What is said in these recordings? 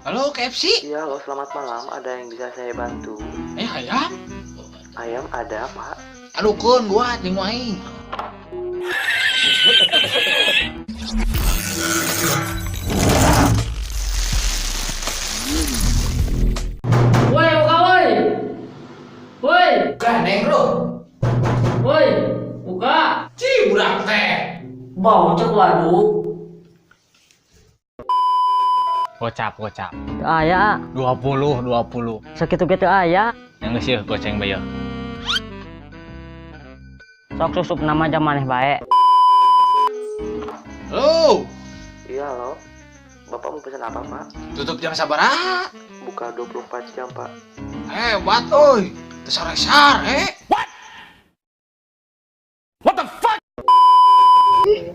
Halo KFC. Iya, halo, selamat malam. Ada yang bisa saya bantu? Ayam. Ayam ada, Pak. Aduh, keun gua jeung aing. Woi, buka woi. Woi, Gandeng bro. woi, buka. Ci budak teh. Bau cek waduh. Gocap, gocap. Aya, 20, 20. sakitu-kitu aya. Yang geus yeuh goceng bae yeuh. Sok susup nama jam maneh bae. Halo. Iya, halo. Bapak mau pesan apa, Pak? Tutup jam sabaraha? Buka 24 jam, Pak. Hebat euy. Teu sare-sare.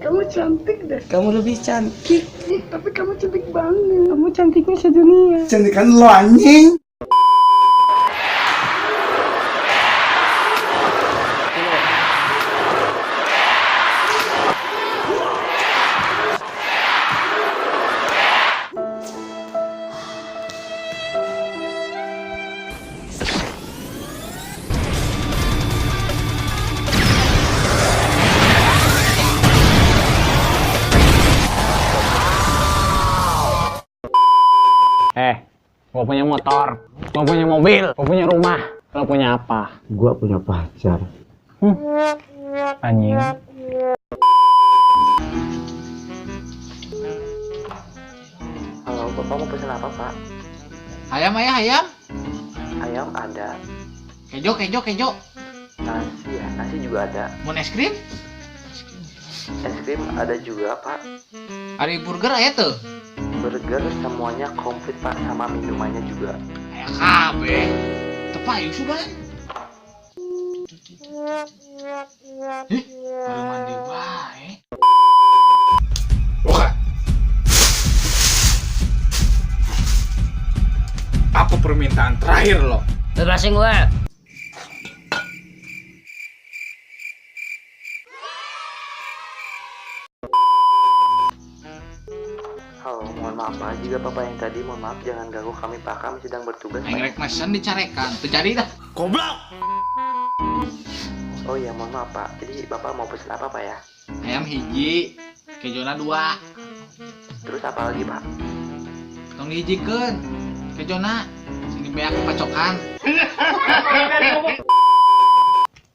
Kamu cantik deh. Kamu lebih cantik. Ih, tapi kamu cantik banget. Kamu cantiknya sedunia. Cantikan lo anjing. Gua punya motor, gua punya mobil, gua punya rumah. Lo punya apa? Gua punya pacar. Anjing. Halo, Bapak mau pesan apa, Pak? Ayam ayah ayam. Ayam ada. Kejo kejo kejo. Nasi ya, nasi juga ada. Mau es krim? Es krim ada juga, Pak. Ari burger aya tuh. Burger semuanya komplit, Pak, sama minumannya juga. Aya kabeh. Teu payu sugan. Ih, baru mandi bae. Buka. Apa permintaan terakhir lo? Bebasin gue. Halo, mohon maaf, Pak. Jika Bapak yang tadi, mohon maaf jangan ganggu kami, Pak. Kami sedang bertugas, Aing Pak. rek mesen dicarekan. Teu jadi dah. Goblok. Oh iya, mohon maaf, Pak. Jadi Bapak mau pesan apa, Pak ya? Ayam hiji, kejona dua. Terus apa lagi, Pak? Tong dihijikeun. Kejona sing dibeak pacokan.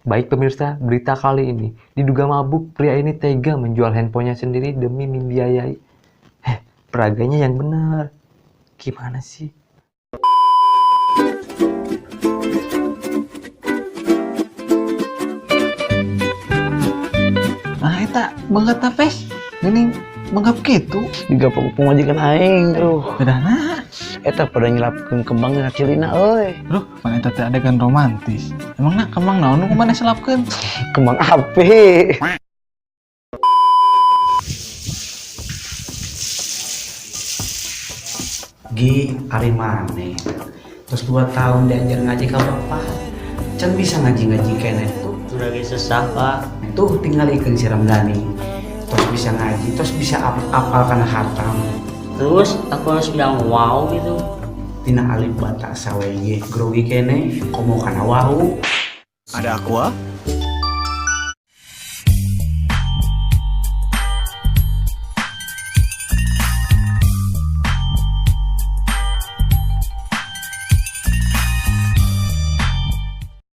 Baik pemirsa, berita kali ini diduga mabuk pria ini tega menjual handphonenya sendiri demi membiayai. Peraganya yang benar. Gimana sih? Nah, eta banget tapes. Geuning menggap kitu. Digapok pemajikan aing, aduh. Bedana. Eta pada nyelapkeun kembang dina cilina euy. Duh, mana eta teh adegan romantis. Emang nak kembang naon nu kumaha selapkeun? Kembang api. Gi ari maneh. Terus 2 tahun diajar ngaji ka bapak. Can bisa ngaji-ngaji keneh tuh. Sudah ge sesah, Pak. Tuh tinggalikeun si Ramdhani. Terus bisa ngaji, terus bisa apal kana hatam. Terus aku harus bilang wow gitu. Tina alif bata sawege grogi keneh komo kana wau. Ada Aqua,